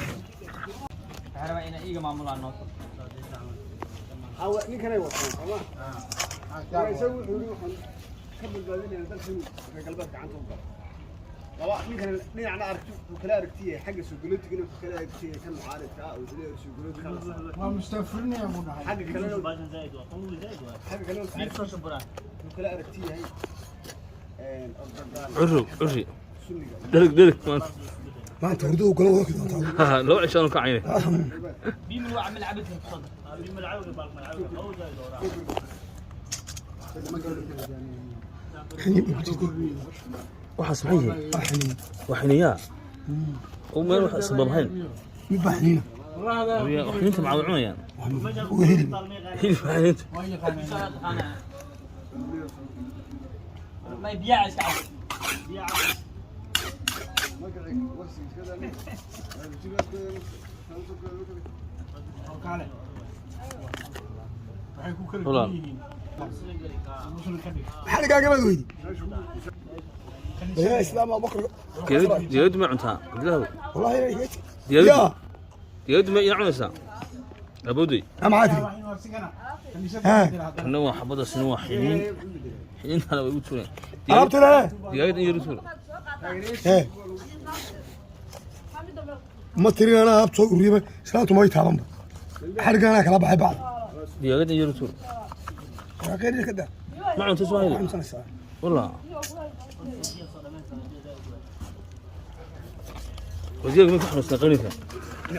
Waxaan rabaa inay iiga maamulaan noo. Ninkanay wataan sooma isagu wuxuu yidhi waxaan ka badbaadinayaa dalkan reer galbeed gacanta u galo. Laba ninkan dhinacna aragti wuxuu kala aragtiyahay xagga soo galootigana, wuxuu kala aragtiyahay kan mucaaridka ah oo wuxuu leeyahay soo galootiga la saaro. Waa mustaafurinaya buu dhahay. Xagga kalena wuxuu kala aragtiyahay Erdogan. Curug curri. Sunniga. Dhereg dhereg maanta. Maanta hurdadu gala wada doontaa. 2 cishaan ka caynay. Biimil waa camal cabidka ku soo dar. Xiniin bay ku jirta. Waxaas maxay yihiin? Waa xiniin. Waa xiniyaa oo meel wax sabab ahayn. Mid baa xiniina. Xiniinta maxaa cunayaan? Waa hilib. Hilib xiniinta. Ma biyaha iska cab. Kale waxay ku kala Walaal. duwan yihiin muslim ka dhig. Maxaa lagaagamaad weydi yaa islaam Abubakar? Diyaaradu ma cuntaa, Cabdillahi? Wallahi Diyaaradu yaa. Diyaaradu ma ina cunaysaa abooday? Maxaa tiri? Wax inuu asigana kaniisada Ha. ku jira haddana. Kana waa xabadaasina, waa xiniin, xiniintana way u tuureen. Alaabta lale. Digaagad in yar u tuura. Ee ma tirin, anaa alaabta soo ururiyaba, islaamtu may taabanba, xarigan anaa kala baxay bacda. Digaagad in yar u tuura. Waa qeyr ka daa. Ma cunto Soomaaliya. Xanuunsanaysaa. Wallah wasiirka ma ku xanuunsan qaninka.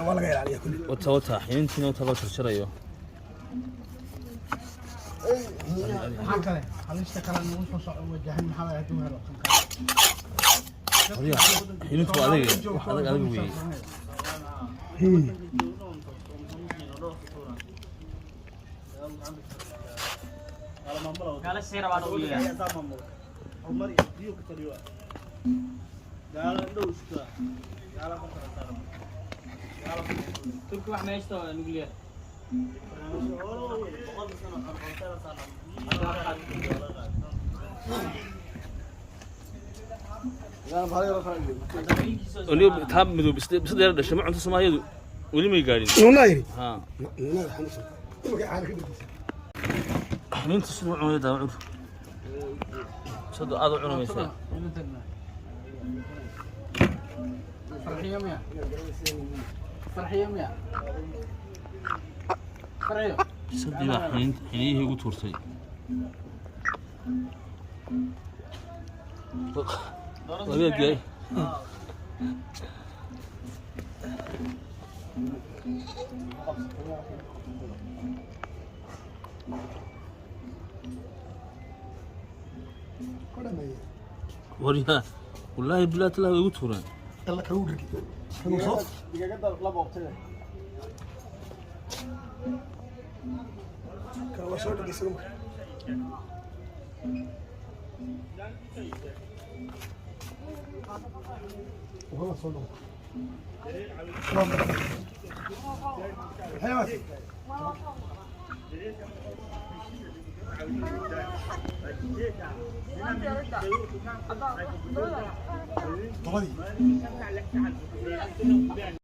Waa laga ilaaliya kulli. Wata wata xiniintiina wata loo jarjarayo. Maxaa kale halista kale nagu soo soco wajahan? Maxaa waay hadduu helo kan kale? Horya xiniintu waa adag, wax adag adag weeye. Kala sii rabaan u yeeyaa. Turki wax ma haysto nuclear. Weliba taa madow bis dheer dhashay ma cunto Soomaaliyadu weli may gaadhin. Nuunaa yidhi. Ha. Nuunaa xanuunsan imika caana ka dhigaysa. Xiniinta siduu u cunaya daawa cur siduu aad u cunamaysaa. Farxiyo miya? Farxiyo miya? Farxiyo. Bisadii baa xiniin xiniyihii ugu tuurtay. Laga gaay. Ku dhameeye. Waryaa wallaahi bilaa talaa way igu tuureen. Alla kagu dhigi kanuu soo. Digaagada la boobtay. Kan waa soo dhigay isaga marka. Waa soo dhigay. Maxay waa? Tobadii.